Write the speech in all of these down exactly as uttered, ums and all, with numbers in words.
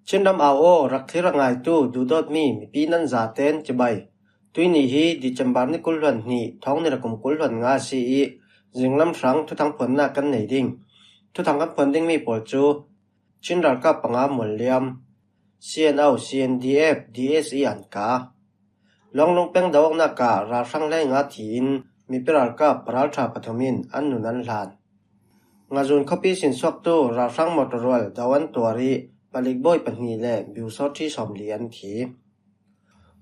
Chinram au aw, rak thlir a ngaitu duhdawtmi mipi nan zaten chibai. Tuini hi December ni kul hluan hnih, thawng ni le kum kul hluan nga si ih, zinglam hrang thuthang phuannak kan nei ding. Thuthang kan phuan dingmi pawl cu Chin ralkap panga mualliam, C N O, C N D F, D S E an ka. Lawnglung peng do awknak ah ralhrang hleinga thi in mipi ralkap paralṭha pathum in an nun an hlan. Ngazun khuapi sinsuaktu ralhrang motor rual do an tuar ih palik bawi pahnih le biusawṭhi sawmli an thi.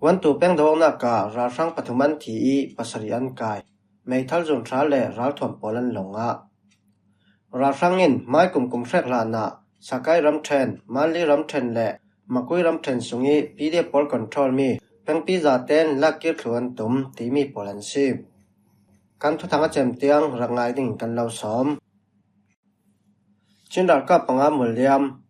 Wantu peng do awknak ah ralhrang pathum an thi ih pasarih an kai. Meithal zun ṭha le ralthuam pawl an lawng ah. Ralhrang in hmai kum kum hrek hlanah Sakai ramṭhen, Manli ramṭhen le Makui ramṭhen sungih P D F pawl control mi pengpi zaten lakkir thlu an tum timi pawl an si. Kan thuthang a cem tiang rak ngai ding kan lo sawm. Chin ralkap panga mualliam.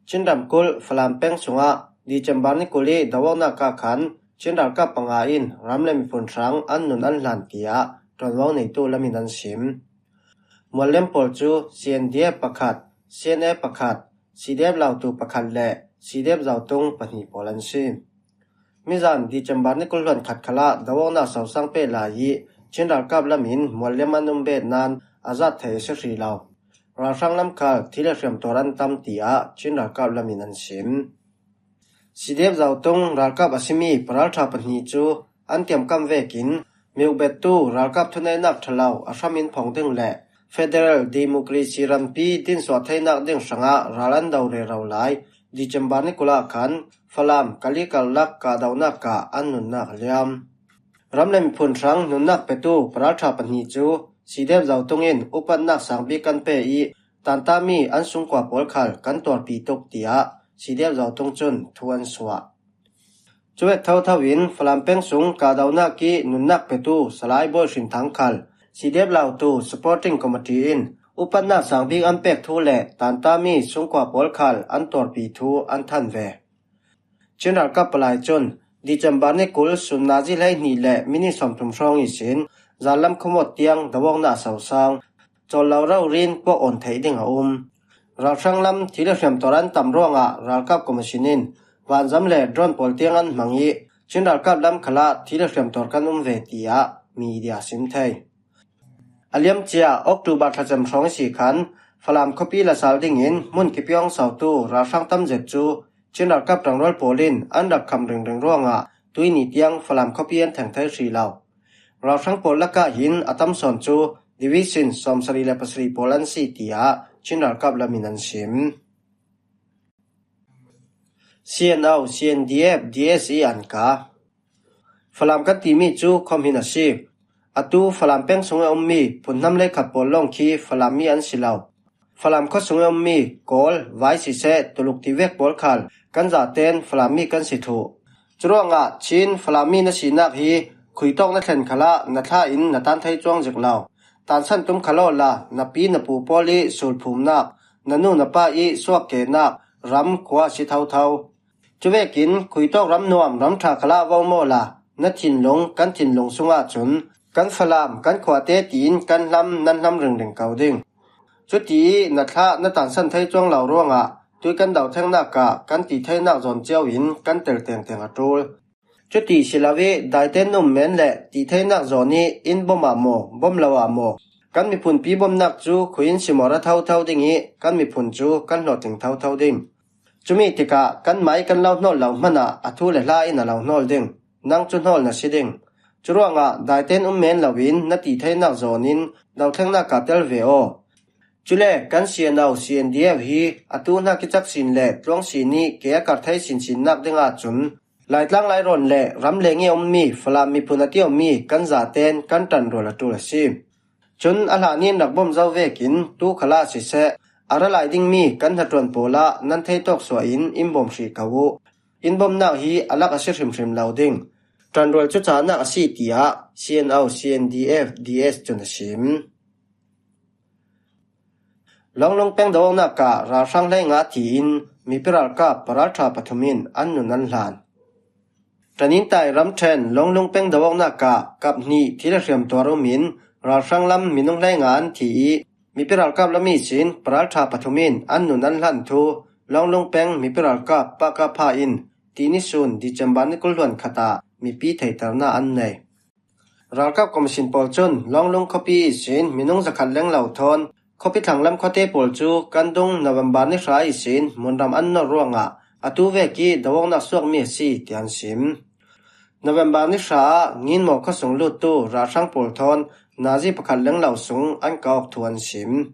Chin ramkulh Falam peng sungah December ni kul ih do awknak ah khan Chin ralkap panga in ram le miphun hrang an nun an hlan tiah ṭuanvo neitu lam in an sim. Mualliam pawl cu C N D F pakhat, C N A pakhat, C D F Lautu pakhat le C D F Zautung pahnih pawl an si. Mizan December ni kul hluan khat khalah do awknak sosang peh lai ih Chin ralkap lam in mualliam an um bet nain a zat thei a si hrih lo. Ralhrang lam khal thi le hriam tuar an tam tiah Chin ralkap lam in an sim. C D F Zautung ralkap a simi paralṭha pahnih cu an tiamkam vekin miuk bettu ralkap thuneihnak ṭha lo a hram in phong ding le federal democracy rampi dinsuah theinak ding hrangah ral an do rero lai. December ni kul ah khan Falam Kali karlak kahdohnak ah an nunnak a liam. Ram le miphun hrang nunnak petu paralṭha pahnih cu C D F Zautung in upatnak sang bik kan pe ih tantami an sungkua pawl khal kan tuarpi tuk, tiah C D F Zautung cun thu an suah. Cuvek thotho in Falam peng sung kahdohnak ih nunnak petu Salai Bawi Hrin Thang khal C D F Lautu Supporting Committee in upatnak sang bik an pek thu le tantami sungkua pawl khal an tuarpi thu an than ve. Chin ralkap palai cun December ni kul sunna zi hleihnih le minit sawmthum hrawng ihsin zanlam khuamawt tiang do awknak a sosang. Cawllo rori in puak awn theih ding a um. Ralhrang lam thi le hriam tuar an tam ruangah ralkap commission in vanzam le drone pawl tiang an hmang ih Chin ralkap lam khalah thi le hriam tuar kan um ve, tiah media sim thei. A liamcia October thlacem hrawng ihsi khan Falam khuapi la sal dingin hmun kipiawng sautu ralhrang tam zet cu Chin ralkap ṭangrual pawl in an rak khamh ringring ruangah tuini tiang Falam khuapi an thleng thei hrih lo. Ralhrang pawl lakah hin a tam sawn cu Division sawmsarih le pasarih pawl an si, tiah Chin ralkap lam in an sim. C N O, C N D F, D S E an ka. Falam kan timi cu khuam hin a si. Atu Falam peng sung a ummi phunhnam leikhat pawl lawng khi Falam mi an si lo. Falam khua sung a ummi Kawl, Vai siseh, Tuluk ti vek pawl khal kan zaten Falam mi kan si thuh. Curuangah Chin Falam mi na sinak hi khuitawk na thlen khalah na thla in na tan thei cuang zik lo. Tansan tum khal awla na pi na pu pawl ih sulphumnak, na nu na pa ih suakkehnak ram khua a si thotho. Cuvekin khuitawk ram nuam ram ṭha khalah vo mawla na thinlung kan thinlung sungah cun kan Falam kan khuate tiin kan hlam nan hlam ringring ko ding. Cuti ih na thlah na tansan thei cuang lo ruangah tui kan dothengnak ah kan ti theinak zawn cio in kan tel tengteng a ṭul. Cuti si lo ih daite num men le ti theinak zawn ih inn bom ah maw, bom lo ah maw, kan miphunpi bomnak cu khui in simawr a thotho ding ih kan miphun cu kan hlawhtling thotho ding. Cumi tikah kanmah ih kan lo hnawl lo hmanah a thu le hla in a lo hnawl ding. Nang cu hnawl na si ding. Curuangah daiten um men loin na ti theinak zawn in dothlennak ah tel ve aw. Cule kan C N O, C N D F hi atu hna kicak sin le tluang sin ih ke a kar thei sinsinnak dingah cun Laitlang lairawn le ramleng ih a ummi Falam miphun a ṭialmi kan zaten kan ṭanrual a ṭul a si. Cun a hlan in rak bawm zo vekin tu khalah siseh, a ra lai dingmi kan hnaṭuan pawl ah nan theitawk suah in in bawm hrih ko uh. In bawmnak hi a lak a si hrimhrim lo ding. Ṭanrual cu cahnak a si, tiah C N O, C N D F, D S cun a sim. Lawnglung peng do awknak ah ralhrang hleinga thi in mipi ralkap paralṭha pathum in an nun an hlan. Ṭanintai ramṭhen Lawnglung peng do awknak ah kap hnih thi le hriam tuar um in ralhrang lam minung hleinga an thi ih mipi ralkap lam ihsin paralṭha pathum in an nun an hlan thu Lawnglung peng mipi ralkap Pakapha in tini sun December ni kul hluan khatah mipi theihterna an nei. Ralkap commission pawl cun Lawnglung khuapi ihsin minung zakhat leng lo thawn khuapi thlanglam khuate pawl cu kan dung November ni hra ihsin hmunram an nawr ruangah atu vek ih do-awknak suakmi a si, tiah an sim. November ni hra ah Nginmaw khuasung luttu ralhrang pawl thawn nazi pakhat leng lo sung an ka awk thu an sim.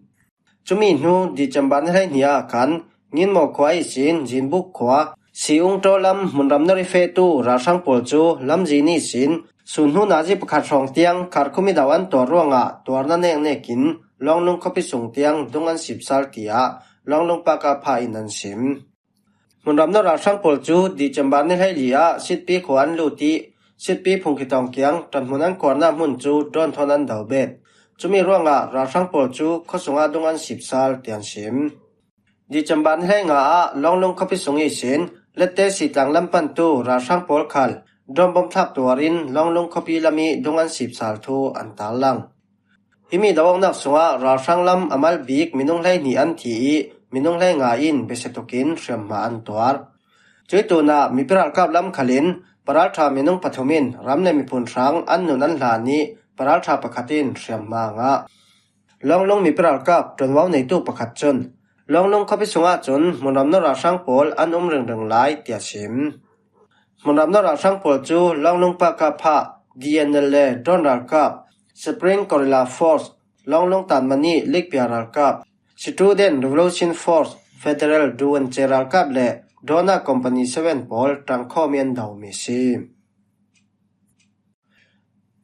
Cumi hnu December ni hleihnih ah khan Nginmaw khua ihsin Zinbuk khua, Si-ung ṭawlam hmunram nawr ih fehtu ralhrang pawl cu lamzin ihsin sun hnu nazi pakhat hrawng tiang kharkhum ih do an tuar ruangah tuarna neknek in Lawnglung khuapi sung tiang dung an sipsal, tiah Lawnglung Pakapha in an sim. Hmunram nawr ralhrang pawl cu December ni hleili ah Sitpi khua an lut ih Sitpi phungki tawng kiang ṭanhmun an kuarnak hmun cu drone thawn an do bet. Cumi ruangah ralhrang pawl cu khuasung ah dung an sipsal, tiah an sim. December ni hleinga ah Lawnglung khuapi sung ihsin Lette sitlang lam pantu ralhrang pawl khal drone bom thlak tuar in Lawnglung khuapi lam ih dung an sipsal thu an tarlang. Himi do-awknak sungah ralhrang lam a mal bik minung hleihnih an thi ih minung hleinga in besia tukin hriamhma an tuar. Cuih tunah mipi ralkap lam khalin paralṭha minung pathum in ram le miphun hrang an nun an hlan ih paralṭha pakhat in hriamhma a ngah. Lawnglung mipi ralkap ṭuanvo neitu pakhat cun Lawnglung khuapi sungah cun hmunram nawr ralhrang pawl an um ringring lai, tiah sim. Hmunram nawr ralhrang pawl cu Lawnglung Pakapha, D N L A drone ralkap, Spring Guerrilla Force, Lawnglung Tanmani Likpia ralkap, Student Revolution Force, Federal Duwance ralkap le drone ah Company seven pawl ṭangkhawm ih an do mi a si.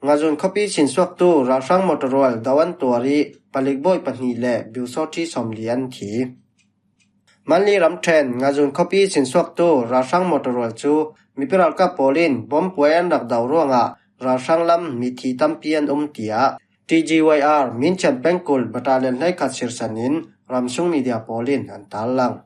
Ngazun khuapi sinsuaktu ralhrang motor rual do an tuar ih palik bawi pahnih le biusawṭhi sawmli an thi. Manli ramṭhen Ngazun khuapi sinsuaktu ralhrang motor rual cu mipi ralkap pawl in bom puai an rak do ruangah ralhrang lam mithi tampi an um, tiah T G Y R Minthiam pengkul battalion hleikhat sirsan in ramsung media pawl in an tarlang.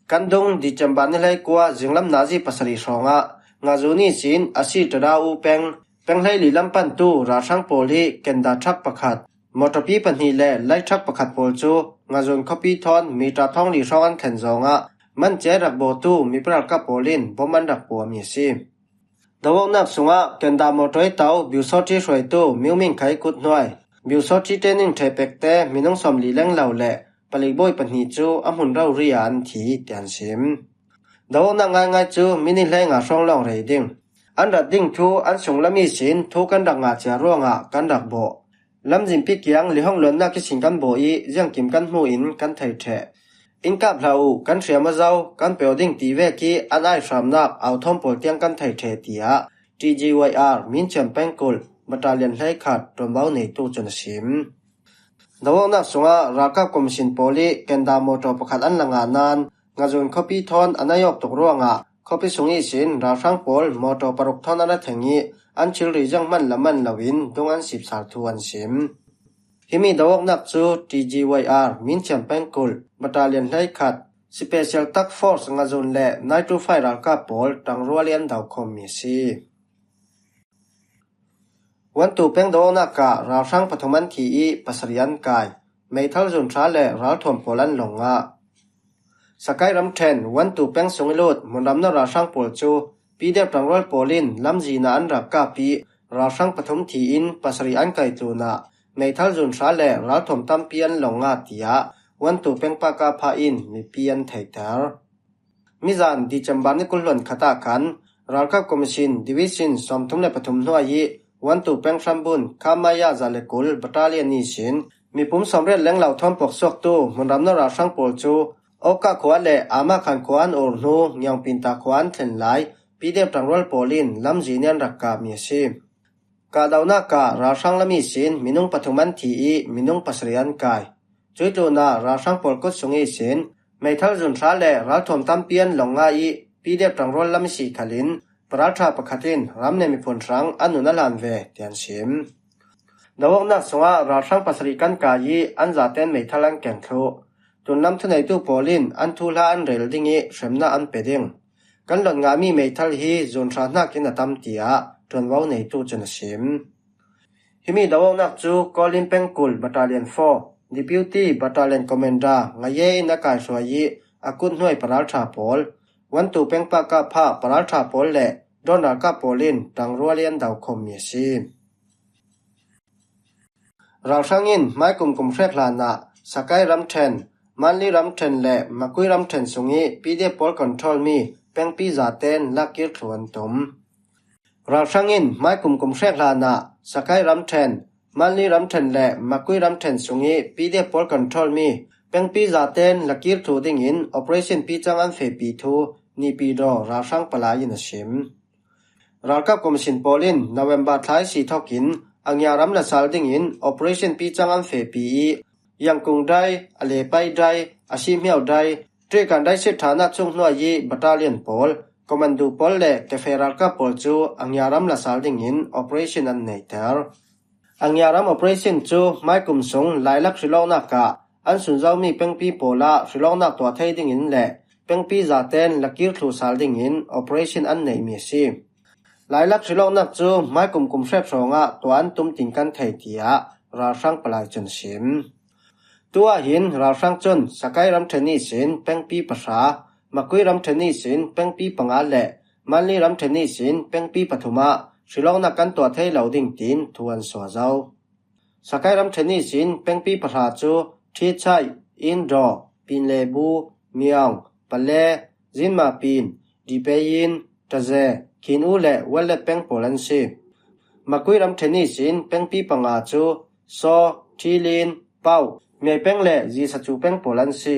Kan dung December ni hleikua zinglam nazi pasarih hrawngah Ngazun ihsin a si Ṭada U peng, peng hleili lam pantu ralhrang pawl hi kenda ṭhak pakhat, mawṭawpi pahnih le lai ṭhak pakhat pawl cu Ngazun khuapi thawn mita thawngli hrawng an thlen zawngah man ciai rak bawtu mipi ralkap pawl in bom an rak puahmi a si. Do-awknak sungah kenda mawṭawi to biusawṭhi hruaitu Miu Ming Khai kut hnuai, biusawṭhi training ṭheh pekte minung sawmli leng lo le palik bawi pahnih cu a hmun rori ah an thi, tiah an sim. Do-awknak ngaingai cu minit hleinga hrawng lawng rei ding. An rat ding thu an sunglam ihsin thu kan rak ngah cia ruangah kan rak bawh. Lamzinpi kiang lihong luannak ihsin kan bawh ih ziangkim kan hmuh in kan thei ṭheh. In kap hlah uh, kan hriam aw zo, kan pe aw ding ti vek ih an aihramnak authawm pawl tiang kan thei ṭheh, tiah T G Y R Minthiam pengkulh battalion hleikhat ṭuanvo neitu cun a sim. Do-awknak sungah ralkap commission pawl ih kenda mawṭaw pakhat an la ngah nain Ngazun khuapi thawn an aih awk tuk ruangah khuapi sung ihsin ralhrang pawl mawṭaw paruk thawn an a theng ih an thilri ziang hman la man loin dung an sipsal thu an sim. Himi do-awknak cu T G Y R Minthiam pengkulh battalion hleikhat Special Task Force Ngazun le Nine two five ralkap pawl ṭangrual ih an dokhawmmi a si. Wantu peng do-awknak ah ralhrang pathum an thi ih pasarih an kai. Meithal zun ṭha le ralthuam pawl an lawng ngah. Sakai ramṭhen Wantu peng sung ih lut hmunram nawr ralhrang pawl cu P D F ṭangrual pawl in lamzin ah an rak kap ih ralhrang pathum thi in pasarih an kai tlunah meithal zun ṭha le ralthuam tampi an lawng ngah, tiah Wantu peng Pakapha in mipi an theihter. Mizan December ni kul hluan khat ah khan ralkap commission division sawmthum le pathum hnuai ih Wantu peng hrambun Khamaya za le kul battalion ihsin mipum sawmriat leng lo thawn puaksuaktu hmunram nawr ralhrang pawl cu Awka khua le Ama Khan khua an ur hnu Ngiangpinta khua an thlen lai P D F ṭangrual pawl in lamzin ih an rak kapmi a si. Kahdohnak ah ralhrang lam ihsin minung pathum an thi ih minung pasarih an kai. Cuih tlunah ralhrang pawl kut sung ihsin meithal zun ṭha le ralthuam tampi an lawng ngah ih P D F ṭangrual lam ihsi khalin paralṭha pakhat in ram le miphun hrang an nun a hlan ve, tiah an sim. Do-awknak sungah ralhrang pasarih kan kai ih an zaten meithal an keng thluh. Tunlam thuneitu pawl in an thuhla an rel ding ih hremnak an pe ding. Kan lot ngahmi meithal hi zun ṭha hnakin a tam, tiah ṭuanvo neitu cun a sim. Himi do-awknak cu Kawlin pengkulh Battalion four, Deputy Battalion Commander Ngaye in a kaihruai ih a kut hnuai paralṭha pawl, wantu pengpa kap phak paralṭha pawl le drone ralkap pawl in ṭangrual i an daukhawmmi a si. Ralhrang in hmai kum kum hrek hlanah Sakai ramṭhen, Manli ramṭhen le Makui ramṭhen sung i P D F pawl control mi pengpi zaten lakkir thlu an tum. Ralhrang in hmai kum kum hrek hlanah Sakai ramṭhen, Manli ramṭhen le Makui ramṭhen sung i P D F pawl control mi pengpi zaten lakkir thlu dingin operation picang an fehpi thu Naypyidaw ralhrang palai in a sim. Ralkap commission pawl in November thla i si thokin a ngiaram la sal dingin operation picang an fehpi i, Yangkung dai, Alepai dai, Asihmiau dai, Trikan dai sit ṭhana chung hnuai i battalion pawl, commando pawl le tefe ralkap pawl cu a ngiaram la sal dingin operation an neiter. A ngiaram operation cu hmai kum sung lailak hrilawknak ah an sunzomi pengpi pawl ah hrilawknak tuah thei dingin le pengpi zaten lakkir thlu sal dingin operation an neihmi a si. Lailak hrilawknak cu hmai kum kum hrek hrawngah tuah an tum tin kan thei, tiah ralhrang palai cun a sim. Tu ah hin ralhrang cun Sakai ramṭhen ihsin pengpi pahra, Makui ramṭhen ihsin pengpi panga le Manli ramṭhen ihsin pengpi pathum ah hrilawknak kan tuah thei lo ding tiin thu an suah zo. Sakai ramṭhen ihsin pengpi pahra cu Ṭhichai, Indaw, Pinlebu, Miawng, Pale, Zinmapin, Dipeyin, Taze, Khinu le Wallet peng pawl an si. Makui ramṭhen ihsin pengpi panga cu Saw, Ṭhilin, Pauh, Miai peng le Zisacu peng pawl an si.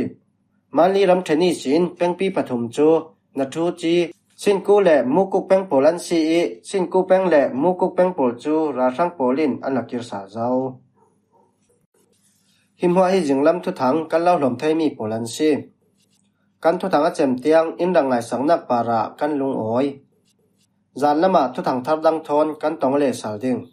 Manli ramṭhen ihsin pengpi pathum cu Nathuci, Sinku le Mukuk peng pawl an si i, Sinku peng le Mukuk peng pawl cu ralhrang pawl in an la kir sal zo. Hi hmuah hi zinglam thuthang kan lo hlawm theimi pawl an si. Kan thuthang a cem tiang in rak ngaisaknak parah kan lungawi. Zan lamah thuthang thar dang thawn kan tong le sal ding.